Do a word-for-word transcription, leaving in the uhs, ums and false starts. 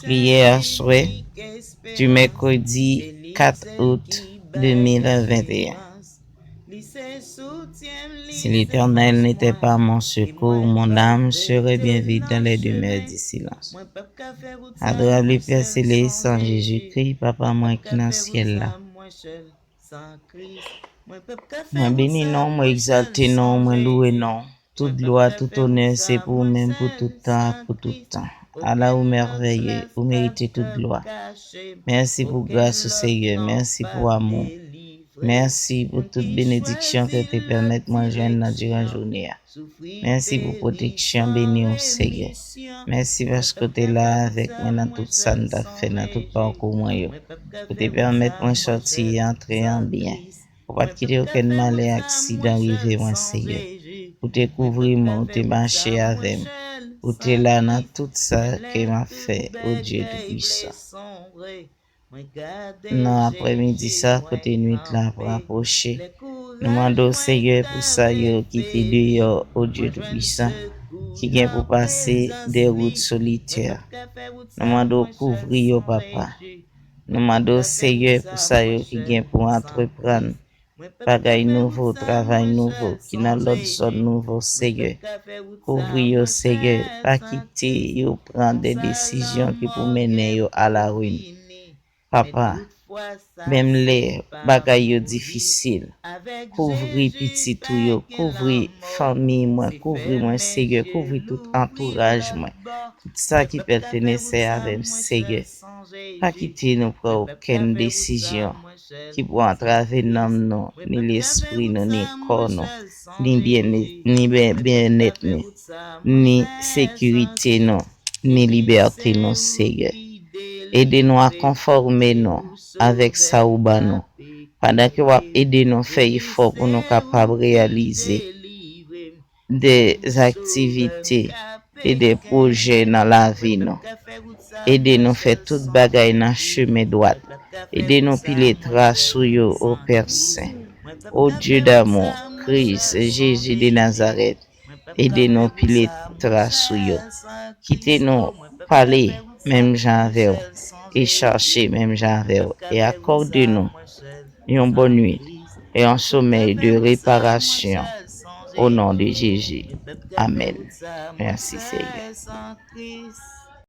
Priyè aswè, di mèkredi kat out de mil venteyen. Si l'Éternel n'était pas mon secours, mon âme serait bien vite dans les demeures du silence. Adorable Père Céleste, en Jésus-Christ, Papa mwen ki nan syèl la. Mwen beni non, mwen egzalte non, mwen louwe non. Tout glwa, tout onè, se pou ou menm, pou tout tan ak pou tout tan. Ala ou mèvèye, ou merite tout glwa. Mèsi pou gras ou, Seyè. Mèsi pou amou. Mèsi pou tout benediksyon ke w te pèmèt mwen jwenn nan diran jounen an. Mèsi pou pwoteksyon beni w, Seyè. Mèsi paske w te la avèk mwen nan tout sa m t ap fè, nan tout pakou mwen yo. Ou te pèmèt mwen sòti e antre an byen. Ou pa t kite okenn malè, aksidan rive mwen, Seyè. Ou te kouvri mwen, ou te mache avè m. Ou te la nan tout sa ke m ap fè, o Dye Toupisan. Nan aprèmidi sa, kote nwit la ap rapwoche, nou mande w, Seyè, pou sa yo ki te deyò, o Dye Toupisan, ki gen pou pase de wout solitè. Nou mande w kouvri yo, Papa. Nou mande w, Seyè, pou sa yo ki gen pou antreprann bagay nouvo, travay nouvo, ki nan lòt zòn nouvo, Seyè. Kouvri yo, Seyè. Pa kite yo pran de desizyon ki pou mennen yo a la ruin. Papa, menm lè bagay yo difisil, kouvri pitit ou yo, kouvri fanmi mwen, kouvri mwen, Seyè, kouvri tout antouraj mwen, tout sa ki pètenesè avè m, Seyè. Pa kite nou pran okenn desizyon ki pou antrave nanm nou, ni lespri nou, ni kò nou, ni byen, ni byen, byennèt nou, ni sekirite nou, ni libète nou, Seyè. Ede nou a konfòme nou avèk sa ou ban nou, pandan ke w ap ede nou fè efò pou nou kapab reyalize de aktivite e de pwojè nan lavi nou. Ede nou fè tout bagay nan chemen dwat. Ede nou pile tras ou yo, o Pè Sen. O Dye damou, Kris, Jezi de Nazarèt, ede nou pile tras ou yo. Kite nou pale menm jan avè w e chache menm jan avè w e akòde nou yon bòn nwit e yon somèy de reparasyon, o non de Jezi. Amèn. Mèsi, Seyè.